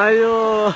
Ayo.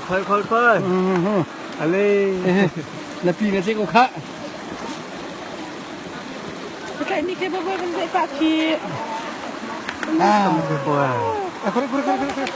Khoi khoi khoi. Ale. Na pi na cik kha. Cái ni cái bơ bơ bên dậy bạc khi. Ah. Kore kore kore kore.